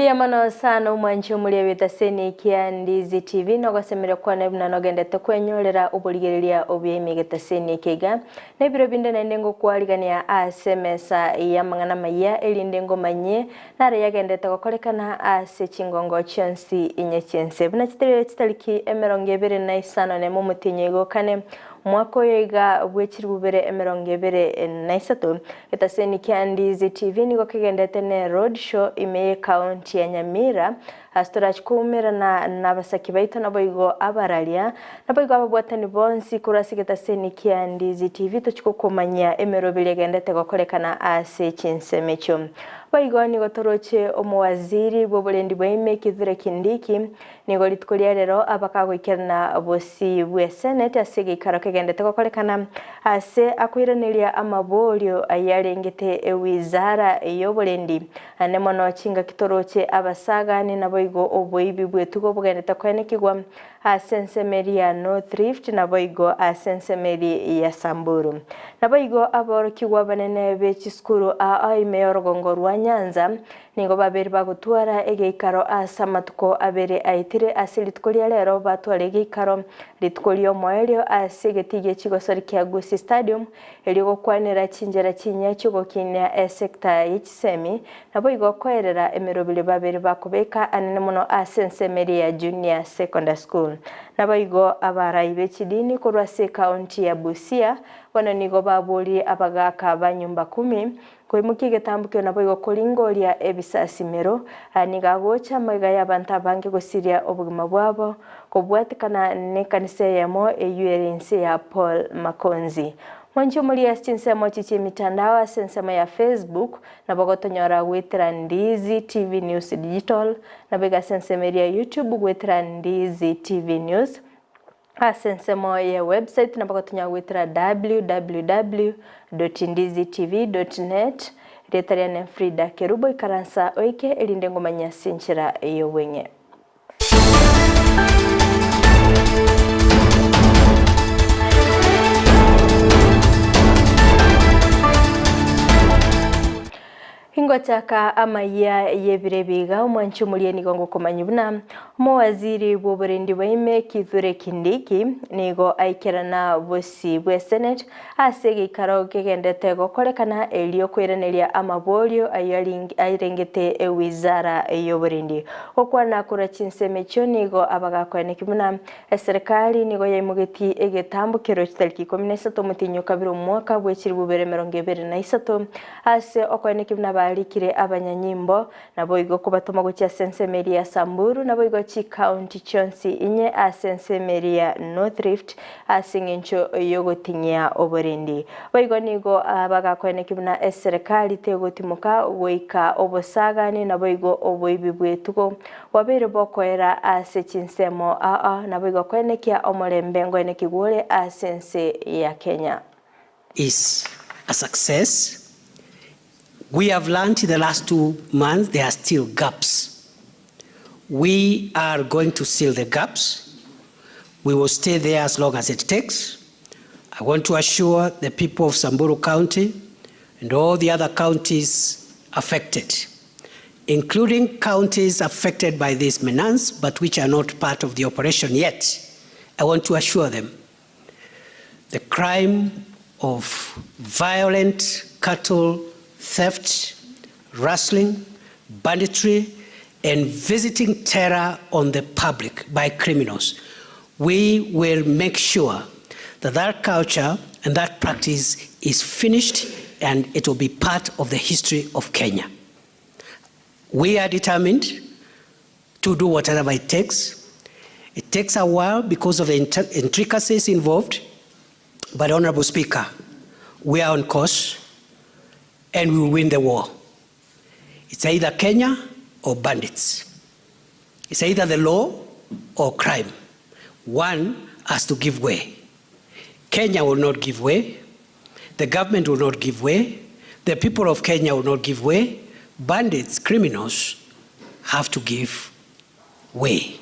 Mbuya mono sana omwanchi omoria bw'etaseni kia Ndizi TV nogosemeria kwane buna nogendete kwenyorera oborigereria obuya ime egetaseni eke iga. Na ebiro binde naende ngokwarigania ase emesa y'amang'ana amayia erinde ngomanyie nare yagendete gokorekana ase chingongo chionsi inye chi'ense. Buna chitarire chitariki emerongo ebere na isano nemo omotienyi oigo kane omwaka oyo iga bwe chilifu bibere emerongo ebere na isato, Etaseni kia Ndizi TV nigo kegendete ne road show ime y'ecounty ya Nyamira ase torachi koumerana nabasaki baito naboigo abararia naboigo ababwatani bonsi korwa ase egetaseni kia Ndizi TV tochi gokomanyia emeroberi egendete gokorekana ase chinsemo echio. Boigo nigo toroche omowaziri bw'oborendi bwa ime Kithure Kindiki Nigo rituko ria rero abakagoikerana bosio bwe seneti ase egeikaro kegendete gokorekana ase akoiraneria amaborio ayarengete ewizara y'oborendi. Ande mono chingaki toroche abasagani naboigo oboibi bw'etugo bogendete koenekigwa ase ensemo eria ya North Rift naboigo ase ensemo eria ya Samburu. Naboigo aborokigwa abanene be chisukuru aa ime y'orogongo rwa Nyanza Nigo babere bagotwara egeikaro ase amatuko abere aetire ase rituko ria rero batware egeikaro rituko ri'omoerio ase egetii gie chigosori kia Gusii Stadium erio gokwanera chinchera chinyia chi'ogokinia esecta ye chisemi naboigo koerera emeroberi babere bakobeka anene mono ase ensemo eria ya Junior Secondary School. Naboigo abarai be chidini korwa ase ecounty ya Busia bono nigo baborie abagaka ba nyumba kumi Koimokia egetambokio naboigo koringoria ebisasimero, aya nigo agocha amaiga y'abanto abange gosiria obogima bwabo, kobwatekana nekanisa eyemo eyio ere inse ya Paul Makonzi. Mwanche omorie ase chinsemo echi chi'emitandao ase ensemo ya Facebook, nabo gotonyora goetera Ndizi TV News Digital, naboigo ase ensemo eria ya YouTube goetera Ndizi TV News. Ase ensemo ye website nabo gotonya goetera www dot ndizitv dot net Erieta riane Frida Kerubo ikaransa oike erinde ngomanye ase enchera y'obweng'e. Ingochaka amayia y'ebiro ebi iga, omwanchi omoria nigo ngokomanyia buna omowaziri bw'oborendi bwa ime Kithure Kindiki nigo aikerana bosio bwe senate ase egeikaro kegendete gokorekana erio koiraneria amaborio ayio arengete ewizara y'oborendi. Gokwana korwa chinsemo echio nigo abagakoeneki buna Eserekari nigo yaimogetie egetambokero chitariki ikomi na isato omotienyi o kabere omwaka bwe chilifu bibere emerongo ebere na isato, ase okoenekia buna barikire abanyanyimbo, naboigo kobatoma gochia ase ensemo eria ya Samburu, naboigo chikaunti chionsi inye ase ensemo eria ya North Rift ase eng'encho y'ogotinyia oborendi. Boigo nigo bagakoenekia buna eserekari tegotimoka goika obosagani naboigo oboibi bw'etugo Bwabeire bokoera ase chinsemo aa, naboigo koenekia omorembe ngoenekigwe ore ase ense ya Kenya. Is a success. We have learnt in the last 2 months there are still gaps. We are going to seal the gaps. We will stay there as long as it takes. I want to assure the people of Samburu County and all the other counties affected, including counties affected by this menace but which are not part of the operation yet. I want to assure them the crime of violent cattle theft, rustling, banditry, and visiting terror on the public by criminals. We will make sure that that culture and that practice is finished and it will be part of the history of Kenya. We are determined to do whatever it takes. It takes a while because of the intricacies involved, but Honorable Speaker, we are on course and we will win the war. It's either Kenya or bandits. It's either the law or crime. One has to give way. Kenya will not give way. The government will not give way. The people of Kenya will not give way. Bandits, criminals, have to give way.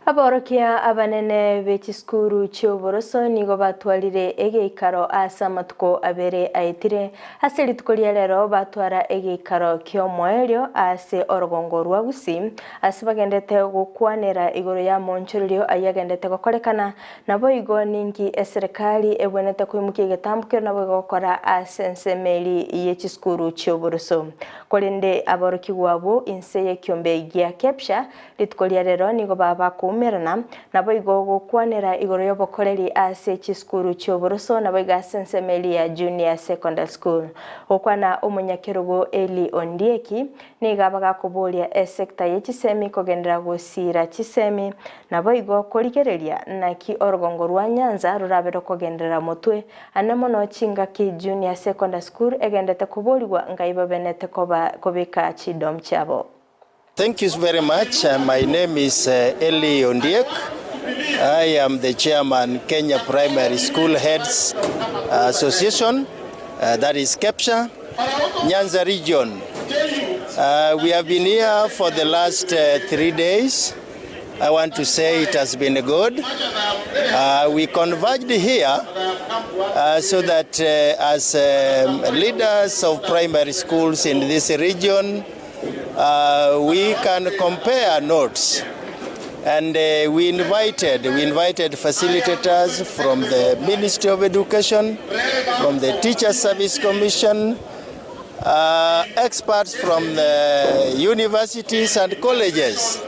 Aborokia abanene be chisukuru chi'oboroso nigo batwarire egeikaro ase amatuko abere aetire. Ase rituko ria rero batwara egeikaro ki'omoerio ase orogongo rwa Gusii, ase bagendete gokwanera igoro y'amoonchorerio ayio agendete gokorekana. Naboigo ninki eserekari ebwenerete koimokia egetambokero naboigo gokora ase ensemo eria ye chisukuru chi'oboroso. Korende aborokigwa abwo inse y'ekiombe gia Kepsha Rituko ria rero nigo babakoumerana, naboigo gokwanera igoro y'obokoreri ase chisukuru chi'oboroso, naboigo ase ensemo eria ya Junior Secondary School. Gokwana omonyakerogo Elly Ondieki nigo abagakoboria esecta ye chisemi kogenderera gosiira chisemi, naboigo korigereria naki orogongo rwa Nyanza rorabe rokogenderera motwe, ane mono chingaki Junior Secondary School egendete koborigwa ngai babenete koba kobeka chidom chiabo. Thank you very much. My name is Elly Ondiek. I am the chairman Kenya Primary School Heads Association, that is KEPSHA, Nyanza region. We have been here for the last 3 days. I want to say it has been good. We converged here so that as leaders of primary schools in this region, we can compare notes. And we invited facilitators from the Ministry of Education, from the Teacher Service Commission, experts from the universities and colleges.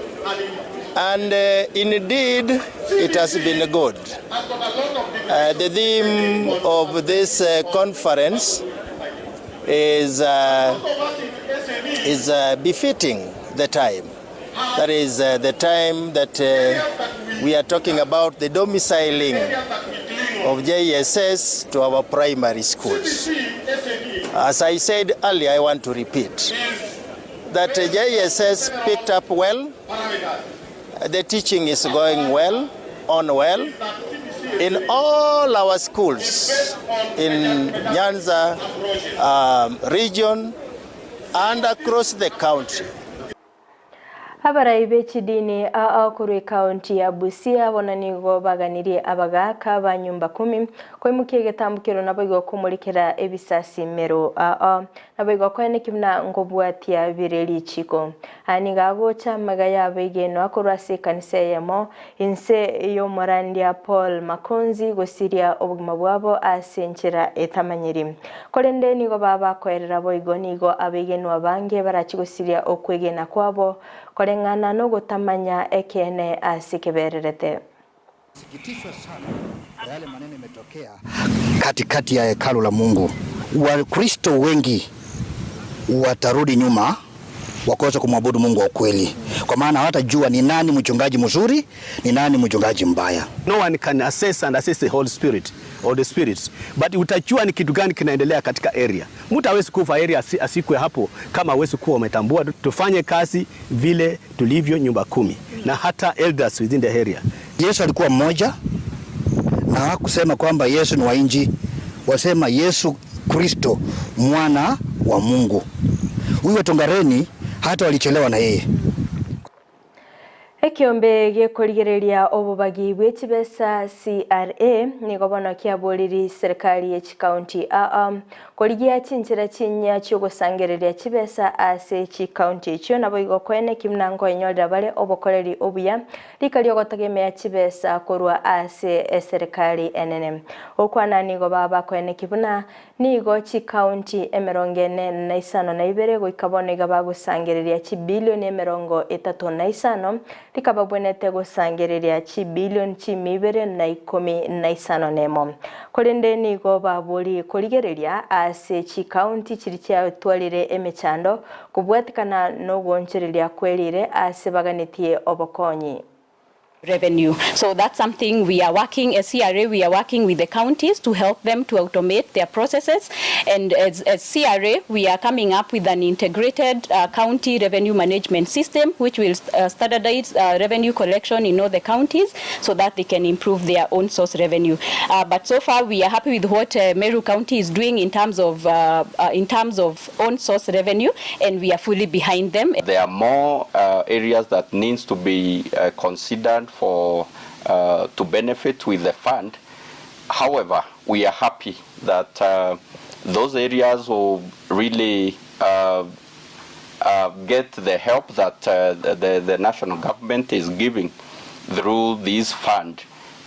And indeed, it has been good. The theme of this conference is befitting the time. That is the time that we are talking about the domiciling of JSS to our primary schools. As I said earlier, I want to repeat that JSS picked up well. The teaching is going well, on well, in all our schools in Nyanza region and across the country. Abarai b'echidini aa korwa ekaunti ya Busia bona nigo baganirie abagaka ba nyumba kumi koimukia egetambukero naboigo komorikera ebisasimero aa naboigo koeneki buna ngobwatia bire richiko. Aya nigo agocha amaga yabo egenwa korwa ase ekanisa eyemo inse y'omorandia Paul Makonzi gosiria obogima bwabo ase enchera etamanyiri. Korende nigo babakoerera boigo nigo abegenwa bange barachi gosiria okwegena kwabo koreng'ana nogotamanya ekene ase kebererete. Sikitishwa sana na yale maneno imetokea katikati ya hekalu la Mungu. Wakristo wengi watarudi nyuma wakose kumwabudu Mungu wa ukweli, kwa maana hawatajua ni nani mchungaji mzuri, ni nani mchungaji mbaya. No one can assess and assess the Holy Spirit or the spirits, but utajua ni kitu gani kinaendelea katika area. Mtu hawezi kufa area asikwe hapo kama hawezi kuwa umetambua. Tufanye kazi vile tulivyo nyumba kumi na hata elders within the area. Yesu alikuwa mmoja na hakusema kwamba Yesu ni wa nchi, wasema Yesu Kristo mwana wa Mungu. Huyu wa Tongareni hata walichelewa na yeye. Ekiombe gekorigereria obobagi bwe chibesa CRA nigo bono kiaboriri serikali ye chikaunti aa korigia chinchera chinya chiogosangereria chibesa ase chikaunti echio naboigo koene kimnango enyorera bare obokoreri obuya rika riogotegemea chibesa korwa ase eserikali enene. Okwana nigo baba koene buna nigo chikaunti 45 goika bono iga bagosangereria chibilioni 35 rikababwenete gosangereria chibilioni 215. Korende nigo babori korigereria ase chikaunti chiri chiatwarire emechando kobwatikana nogonchereria kwerire ase baganetie obokonyi. Revenue. So that's something we are working as CRA, we are working with the counties to help them to automate their processes. And as CRA, we are coming up with an integrated county revenue management system, which will standardize revenue collection in all the counties so that they can improve their own source revenue. But so far, we are happy with what Meru County is doing in terms of own source revenue, and we are fully behind them. There are more areas that needs to be considered. for uh, to benefit with the fund. However, we are happy that uh, those areas will really uh, uh, get the help that uh, the, the national government is giving through this fund.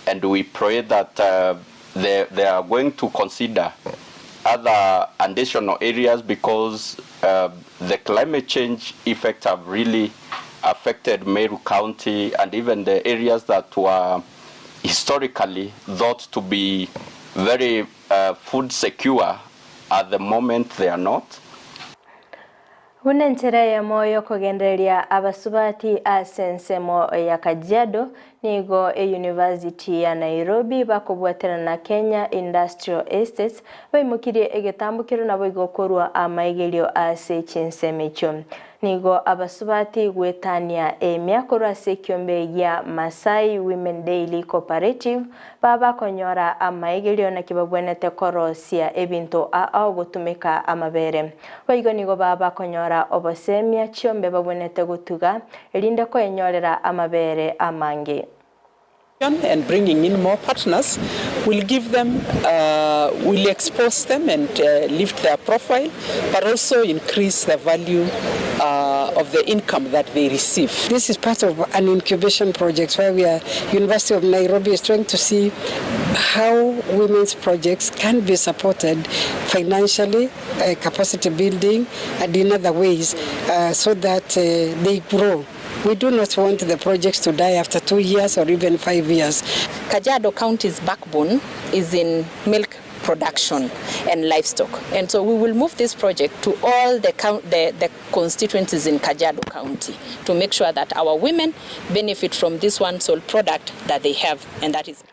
And we pray that uh, they, they are going to consider other additional areas because uh, the climate change effects have really affected Meru County and even the areas that were historically thought to be very food secure at the moment they are not. Buna enchera eyemo y'okogendereria abasubati ase ensemo ya Kajiado, nigo eyunivasiti ya Nairobi bakobwaterana na Kenya Industrial Estates baimokirie egetambokero naboigo korwa amaigerio ase chinsemo echio. Nigo abasubati goetania emia korwa ase ekiombe gia Maasai Women Daily Cooperative babakonyora amaigerio naki babwenerete korosia ebinto ao gotumeka amabere. Boigo nigo babakonyora obosemia chiombe babwenerete gotuga erinde koenyorera amabere amange. And bringing in more partners will give them, will expose them and lift their profile, but also increase the value of the income that they receive. This is part of an incubation project where we are, University of Nairobi is trying to see how women's projects can be supported financially, capacity building, and in other ways, so that they grow. We do not want the projects to die after 2 years or even 5 years. Kajiado County's backbone is in milk production and livestock. And so we will move this project to all the, the, the constituencies in Kajiado County to make sure that our women benefit from this one sole product that they have, and that is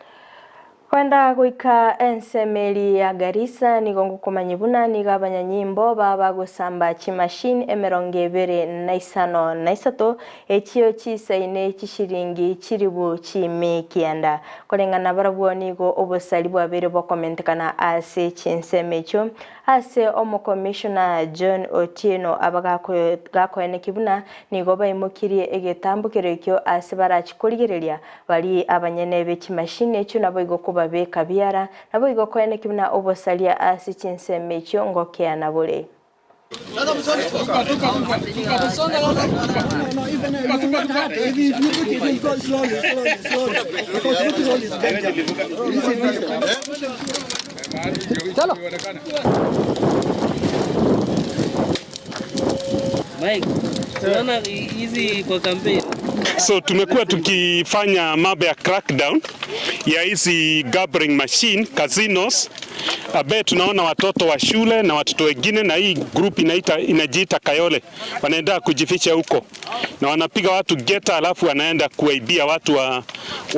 Kwenda goika ensemeri ya Garissa nigo ngokomanya buna nigo abanyanyimbo baba gosamba chimashini 253 echio chisaine chishiringi chiribu chimi kianda koreng'ana barabwo nigo obosari bwabere bokomentekana ase chinsemo echio ase omokomishona John Otieno abagakoeneki buna nigo baimokirie egetambokero ekio ase barachikorigereria bari abanyene be chimashini echio nabo igo kubabeka biara nabo igo koeneki buna obosaria ase chinsemo echio ngokeana bore. Mike, tunaona hizi kwa kampeni. So tumekuwa tukifanya mambo ya crackdown ya hizi gambling machine casinos, ambaye tunaona watoto wa shule na watoto wengine, na hii group inaita inajiita Kayole, wanaenda kujificha huko na wanapiga watu geta, alafu wanaenda kuwaibia watu wa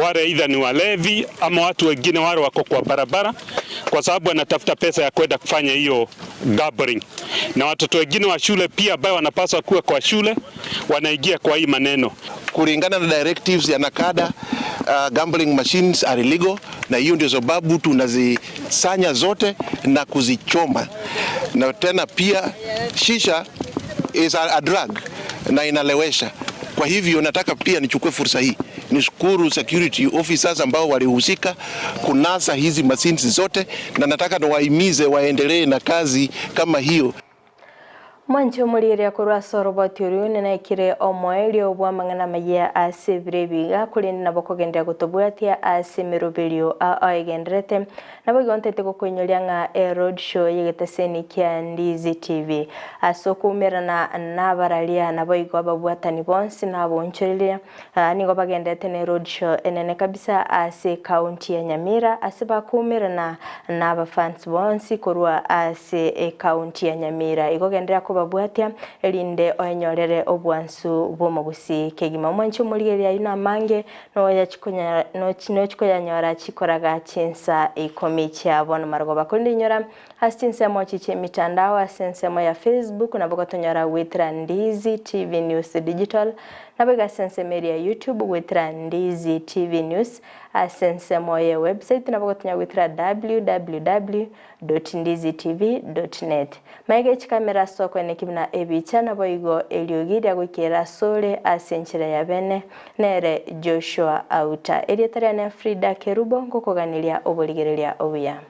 wale aidha ni walevi ama watu wengine wale wako kwa barabara, kwa sababu wanatafuta pesa ya kwenda kufanya hiyo gambling. Na watoto wengine wa shule pia ambao wanapaswa kuwa kwa shule wanaingia kwa hii maneno. Kulingana na directives ya NACADA, gambling machines are illegal, na hiyo ndio sababu tunazisanya zote na kuzichoma. Na tena pia shisha is a drug na inalewesha. Kwa hivyo nataka pia nichukue fursa hii nishukuru security officers ambao walihusika kunasa hizi machines zote, na nataka niwahimize waendelee na kazi kama hiyo. Mwancho omorieria korwa ase oroboti oria nenaikire omoerio bwa amang'ana amaya ase ebiro ebiga korende nabo kogenderera gotobwatia ase emeroberio oegenderete nabo igo ntete gokoinyoria ng'a eroad show yegeteseni kia Ndizi TV ase okoumerana nabararia nabo igo ababwatani bonsi nabonchoreria nigo bagendete na eroad show enene kabisa ase county ya Nyamira ase bakoumerana na abafans bonsi korwa ase ecounty ya Nyamira igo genderera kobabwatia erinde oenyorere obwansu bw'omogusi kegima omwanchi omorigereria aywo namange nochikoyanyora chikoraga chinsa 10 chia bono marogoba korende inyora ase chinsemo chiche emitandao ase ensemo ya Facebook nabo gotonyora gwetera Ndizi TV News Digital nabo iga ase ensemo eria ya YouTube gwetera Ndizi TV News ase ensemo ya website nabo gotonya gwetera www.ndizitv.net maega echikamera ase. Tokoeneki buna ebicha naboigo eriogi riagoikera asore ase enchera ya bene, nere Joshua Auta. Erieta riane Frida Kerubo, ngokoganeria oborigereria obuya.